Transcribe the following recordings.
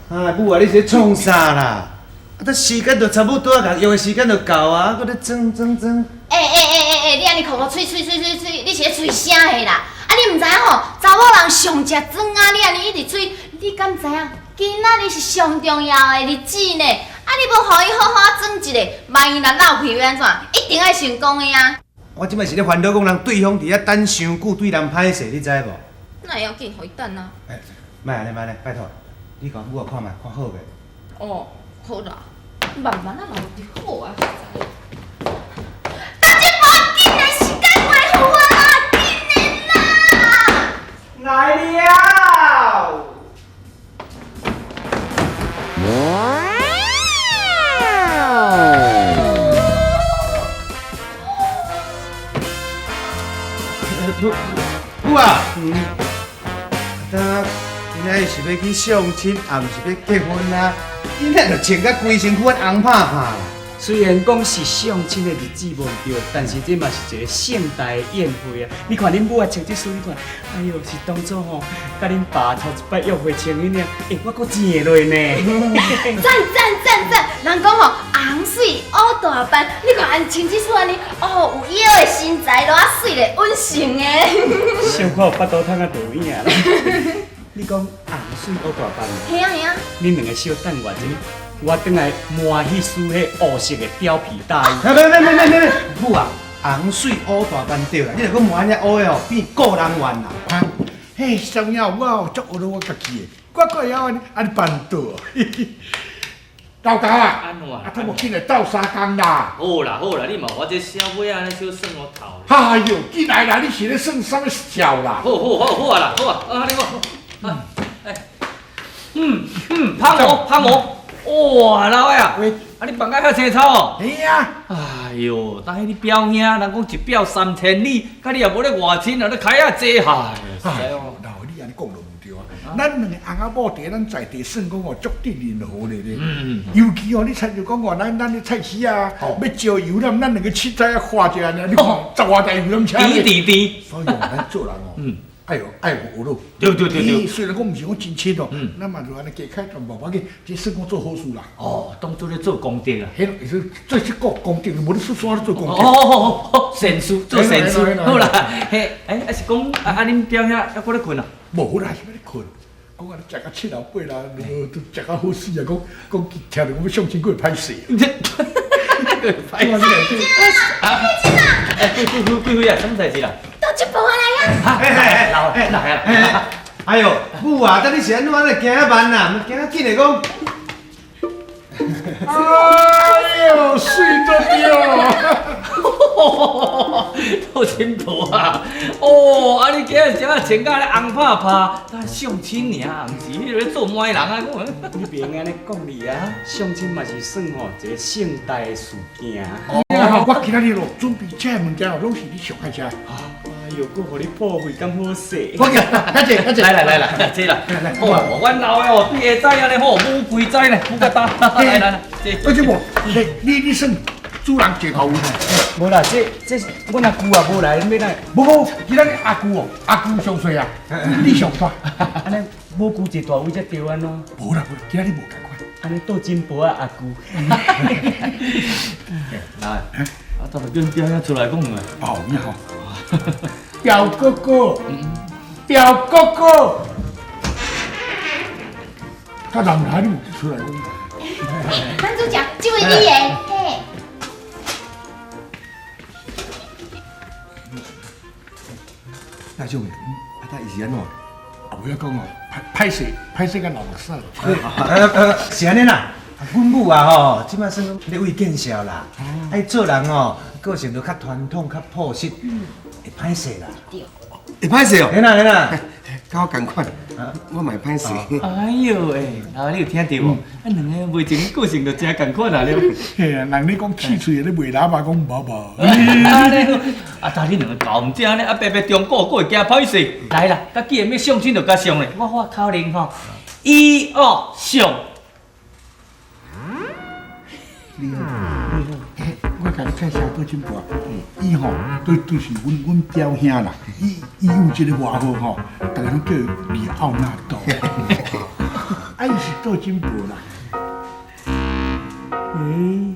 啊，母啊，你是咧創啥啦？啊，這時間就差不多啊，共約的時間就到啊，閣咧裝裝裝。欸欸欸欸欸，你按呢焢我喙喙喙喙喙，你是咧喙啥的啦？啊，你毋知影吼，查某人上食妝啊，你按呢一直喙，你敢知影？今仔日是上重要的日子呢，啊，你無予伊好好裝一下，萬一若落氣欲按怎？一定愛成功的啊！我這擺是咧煩惱講人對方佇遐等傷久，對人歹勢，你知無？那會要緊，予伊等啊。欸，莫按呢，莫按呢，拜託，你共母仔看覓，看好袂？哦，好啦，慢慢仔來就好啊。大姐婆，緊來時間袂赴啊啦，緊的啦！來了。母啊，啊，今仔日是欲去相親，也毋是欲結婚啊？今仔就穿甲規身軀紅拍拍。雖然講是相親的日子無對，但是這嘛是一个盛大的宴會啊！你看恁母啊穿這身，你看，哎喲，是當初吼，佮恁爸頭一擺約會穿彼領，欸，我閣剪會落呢。讚讚讚讚！人講吼，紅媠烏大範，你看按穿這身按呢，哦，有腰的身材，偌媠咧，穩成的。小可有腹肚痛仔就有影啦。你講紅媠烏大範？嘿啊嘿啊。恁兩个小等我一下。我轉來換彼束彼烏色的貂皮大衣。別別別別別，母啊，紅媠烏大範對啦，你若閣換遐烏的哦，變個人緣啦。啊，嘿，啥物我哦足學了我家己的，我閣會曉按呢按呢辦倒。老豆啊，按怎？啊，他無緊來鬥相共啦。好啦好啦，你嘛予我這痟尾按呢小算我頭。哎喲，緊來啦！你是咧算啥物痟啦？好好好好啊啦，好啊，啊你講，啊，欸，嗯嗯，拍我拍我。哇，老的啊！啊，你放甲遐青草哦？嘿啊！哎喲，但彼你表兄，人講一表三千里，佮你也無咧外親啊，咧開遐濟哈。哎喲，老的你按呢講就毋對啊！咱兩个翁仔某佇咱在地算講哦，足得人和咧咧。尤其哦，你親像講哦，咱咧菜市啊，欲招遊覽，咱兩个凊彩仔畫一下爾，你看十外台遊覽車咧。甜甜甜。所以哦，咱做人哦。愛有愛有學咯，對對對對。雖然講毋是講真親哦，咱嘛就按呢加開淡薄，無要緊，這算講做好事啦。哦，當做咧做功德啊。彼是做這個功德，無你出山咧做功德。哦哦哦，善事做善事，好啦。嘿，欸，啊是講啊啊，恁表兄猶閣咧睏啊？無啦，是欲咧睏。講啊，你食到七老八啦，都食到好死啊！講講聽著講欲相親閣會歹勢。歹勢。啊！欸，幾幾幾幾歲啊？啥物代誌啦？倒一步來啊！哎哎哎，來啊！哎喲，母啊，等你是按怎按呢行遐慢啊？毋行較緊的講。哎喲，媠做對！杜金婆啊，哦，啊你今日怎啊穿甲咧紅拍拍，咱相親爾，毋是彼咧做媒人啊！你袂用按呢講你啊，相親嘛是算吼一个盛大的事件。哦，我今仔日咯準備這个物件哦，攏是你上愛食的。哎喲，閣予你破費，敢好勢？我來，來坐，來坐。來來來來，坐啦。哦，阮老的哦，對下早按呢吼，舞規早呢，舞甲焦。來來來，坐。而且無，你你算主人坐頭位。無啦，這這阮阿舅也無來，欲來？無無，今仔日阿舅哦，阿舅上細啊，你上大。按呢母舅坐大位才對按怎？無啦無啦，今仔日無仝款。按呢倒真婆啊，阿舅。來，啊，等下叫恁表兄出來講話。哦，你好。表哥哥，表哥哥，他人來你毋出來講。男主角，這位你的，嘿。大舅，啊，他伊是按怎？啊，無要講哦，歹勢歹勢甲流目屎。是按呢啦。阮母啊吼，這擺算講咧為見笑啦。啊，伊做人哦，個性都較傳統、較樸實，會歹勢啦。會歹勢哦。嘿啦嘿啦，佮我仝款，我嘛會歹勢。哎喲喂，啊，你有聽著無？啊，兩个袂情個性就誠仝款啊，了。嘿啊，人咧講氣喙咧賣喇叭講無無。啊，但你兩个搞毋正呢，啊，白白中古，閣會驚歹勢。來啦，較既然欲相親就共相咧，我發口令吼，一二上。你好，我共你介紹杜金婆，伊吼都都是阮阮表兄啦，伊伊有一个外號吼，逐个攏叫李奧納多。啊，啊，伊是做真无啦。欸，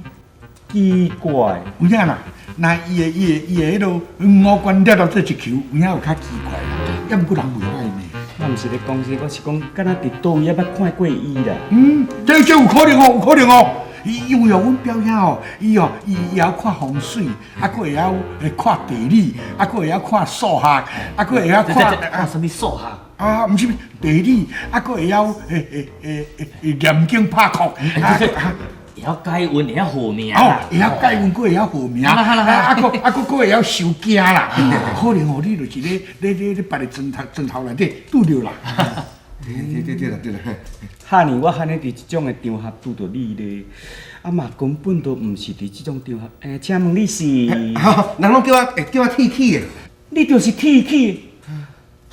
奇怪，有影啦，那伊的彼落五官了了這一球，有影有較奇怪啦，抑毋過人袂䆀呢。我毋是咧講這個，我是講敢若佇佗位猶捌看過伊啦。嗯，這有可能哦，有可能哦。伊因為哦，阮表兄哦，伊哦，伊會曉看風水，啊，閣會曉看地理，啊，閣會曉看數學，啊，閣會曉看看啥物數學？啊，毋是地理，啊，閣會曉念經拍哭，啊，會曉解運，會曉號命。哦，會曉解運，閣會曉號命，啊，閣啊閣閣會曉收驚啦。可能哦，你就是咧別个磚頭內底拄著啦。對對對啦對啦。哈尼，我罕咧佇這種的場合拄著你咧，啊嘛根本都毋是佇這種場合。欸，請問你是？人攏叫我會叫我鐵齒的。你就是鐵齒。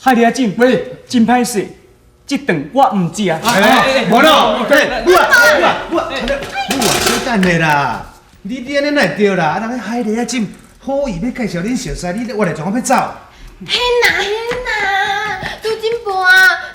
海蜊仔浸，喂，真歹勢，這頓我毋食。欸，無咯，對，母啊母啊母啊，母啊，小等下啦，你按呢哪會對啦？啊，人彼海蜊仔浸好意欲介紹恁熟似，你我來怎欲走？嘿呐嘿呐，杜金波啊，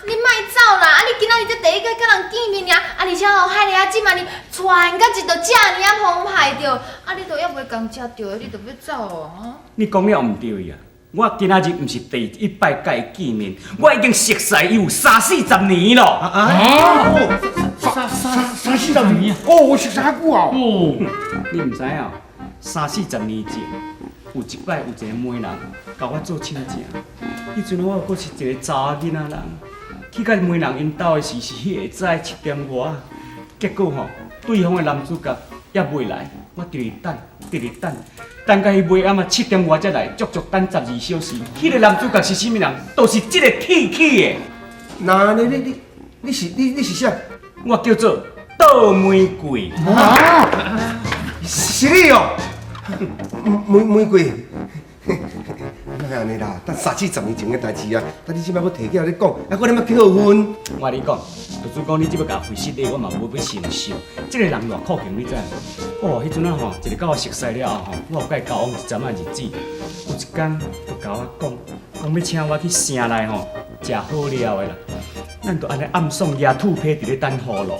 你莫走啦！啊，你今仔日才第一擺佮人見面爾，啊，而且吼海蜊仔浸啊，你傳甲一道遮爾仔澎湃著，啊，你都猶未共食著，你就欲走哦？你講了毋對啊！我今仔日毋是第一擺佮伊見面，我已經熟似伊有三四十年咯。啊！三四十年啊！哦，我熟似較久啊！哦，你毋知影，三四十年前，有一擺有一個媒人共我做親情，彼陣我閣是一個查某囡仔人，去佮媒人𪜶兜的時是彼下早7點外，結果吼，對方的男主角猶未來，我佇咧等，佇咧等，等到彼尾暗啊7點外才來，足足等12小時。彼個男主角是啥物人？就是這個鐵齒的。那你是啥？我叫做倒玫瑰。啊！是你哦。玫瑰，莫按呢啦，等三四十年前的代誌啊，但你這擺閣提起來咧講，啊，閣咧欲扣分。我共你講，就算講你這擺共回失禮，我嘛無欲承受。這個人偌酷刑，你知無？哦，彼陣仔吼，一個佮我熟似了後吼，我有佮伊交往一陣仔日子，有一工就共我講，講欲請我去城內吼食好料的啦。咱就按呢暗爽舉鐵皮佇咧等雨露。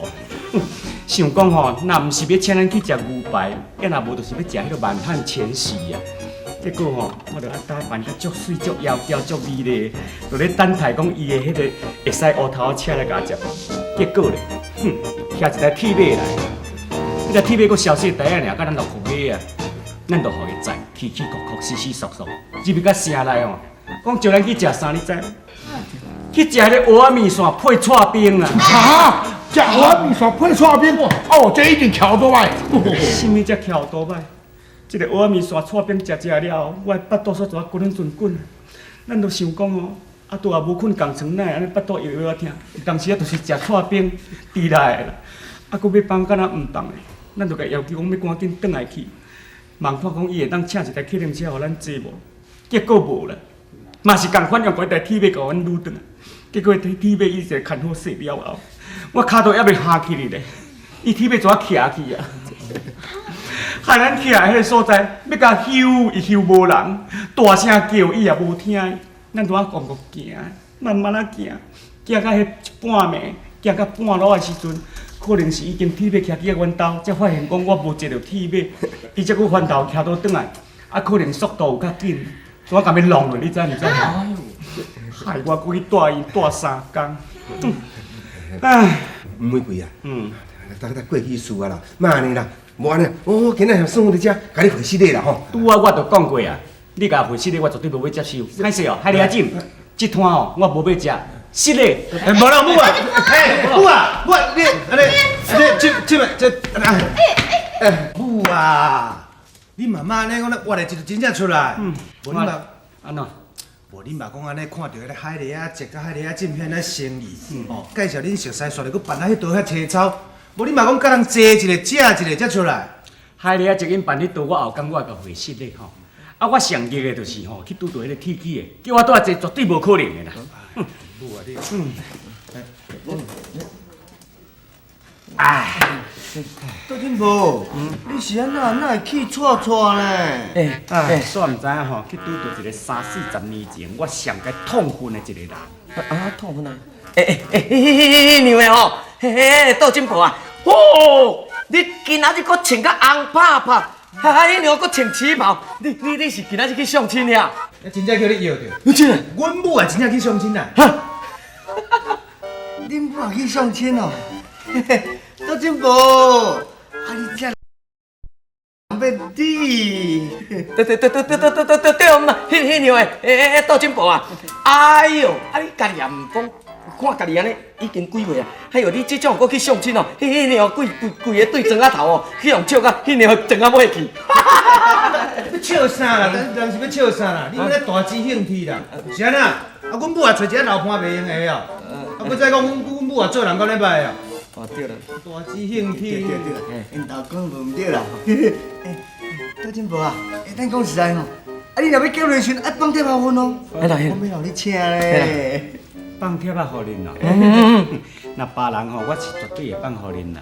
想講吼，若毋是欲請咱去食牛排，抑若無就是欲食彼个滿漢全席啊。結果吼，我就愛打扮甲足媠、足窈窕、足美麗，就咧等待講伊的彼个會使烏頭車來共我接。結果咧，哼，騎一台鐵馬來，彼台鐵馬閣消失台仔爾，佮咱落雨馬啊，咱就予伊載，起起伏伏，死死索索，入去到城內吼，講招咱去食啥，你知？去食彼个蚵仔麵線配剉冰啊！哈！食蚵仔麵線配剉冰，哦，這一定蹺倒擺。啥物才蹺倒擺？這個蚵仔麵線剉冰食食了後，我的腹肚煞怎滾滾滾。咱就想講吼，啊，拄也無睏仝床，哪會按呢腹肚掖掖仔疼？有當時啊，就是食剉冰治來的啦。啊，閣欲放敢若毋放的，咱就共伊要求講欲趕緊轉來去，望看講伊會當請一台客運車予咱坐無？結果無啦，嘛是仝款用一台鐵馬共阮擄轉來。結果鐵馬伊一個牽好勢了後，我跤肚猶未下去咧，伊鐵馬怎徛去啊？害咱徛彼个所在，欲共休伊休無人，大聲叫伊也無聽，咱拄仔戇戇行，慢慢仔行，行到彼一半暝，行到半路的時陣，可能是已經鐵馬徛去阮兜，才發現講我無坐著鐵馬，伊才閣翻頭騎倒轉來，啊，可能速度有較緊，怎共欲弄落，你知毋知？害我閣去蹛伊蹛3工，唉，玫瑰啊，等等過去事啊啦，莫按呢啦，無按呢，我今仔算佇遮，共你回失禮啦吼。拄仔我就講過啊，你共回失禮，我絕對無欲接受。歹勢哦，海蜊仔浸，這攤哦，我無欲食，失禮。欸，無啦，母啊，欸，母啊，母啊，你，按呢，你，這這這，哎，母啊，你媽媽按呢講咧，我來一個真正出來，無你嘛，按怎？無你嘛講按呢，看著彼个海蜊仔節佮海蜊仔浸遐爾誠意，哦，介紹恁熟似，煞來閣辦啊彼桌遐凄草，無你嘛講佮人坐一下，食一下才出來。海蜊仔節𪜶辦彼桌，我後工我會共回失禮吼。啊，我上激的就是吼，去拄著彼个鐵齒的，叫我倒來坐絕對無可能的啦。母啊你，哎，杜振無，你是按怎？哪會氣挫挫呢？欸，欸，煞毋知影吼，去拄著一個三四十年前我上共痛恨的一個人。啊，痛恨啊！欸欸欸，彼彼彼娘的吼，嘿嘿，杜金婆啊，哦，你今仔日阁穿甲红拍拍，哈哈，彼娘阁穿旗袍，你是今仔日去相亲呀？真正叫你摇著。你真的？阮母啊，真正去相亲啦。恁母也去相亲哦？嘿嘿，杜金婆，啊你这人欲你？对对对对对对对对对对嘛，彼彼娘的，欸欸欸，杜金婆啊，哎哟，啊你家己也毋讲，看家己按呢已经几岁啊？哎哟，你这种阁去相亲哦，彼彼娘规规规个对庄仔头哦，去予笑甲彼娘庄仔尾去。欲笑啥啦？人人是欲笑啥啦？你按呢大支兴趣啦？是按怎？啊，阮母也揣一个老伴袂用的哦。啊，阁再讲，阮阮母也做人敢若歹哦。哦，对啦，大支兴趣。对对对，𪜶头讲无毋对啦。欸，杜金婆啊，欸，咱讲实在吼，啊，你若欲结婚的时阵，爱放帖仔予阮哦。嘿啦嘿我欲予你请咧。放帖仔予恁哦。若別人吼，我是絕對會放予恁啦。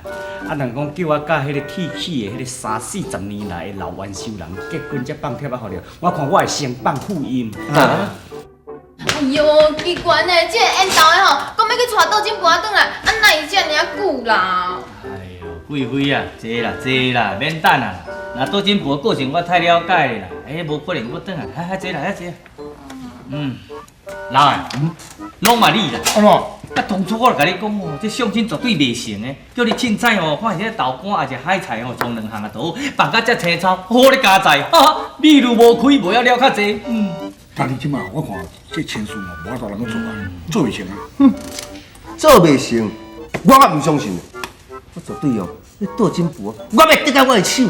啊，人講叫我佮彼个鐵齒的彼个三四十年來的老冤仇人結婚才放帖仔予恁，我看我會先放副音。啊哎喲，奇怪呢，這个緣投的吼，講欲去娶杜金婆轉來，啊哪會遮爾仔久啦？哎喲，貴妃啊，坐啦坐啦，免等啊。若杜金婆個性我太了解啦，欸，無可能閣轉來，啊坐啦，遐坐。嗯，老啊，攏嘛你啦。按怎？啊，當初我就共你講哦，這相親絕對袂成的，叫你凊彩哦，看是彼豆乾抑是海菜哦，創兩項啊，就好，放甲遮青草，好咧加在，哈哈，美女無開，無要了較濟。嗯。但你這擺我看這親事哦，無法度人去做啊，做袂成啊。做袂成，我較毋相信。我絕對哦，你杜金婆，我欲得到我的手。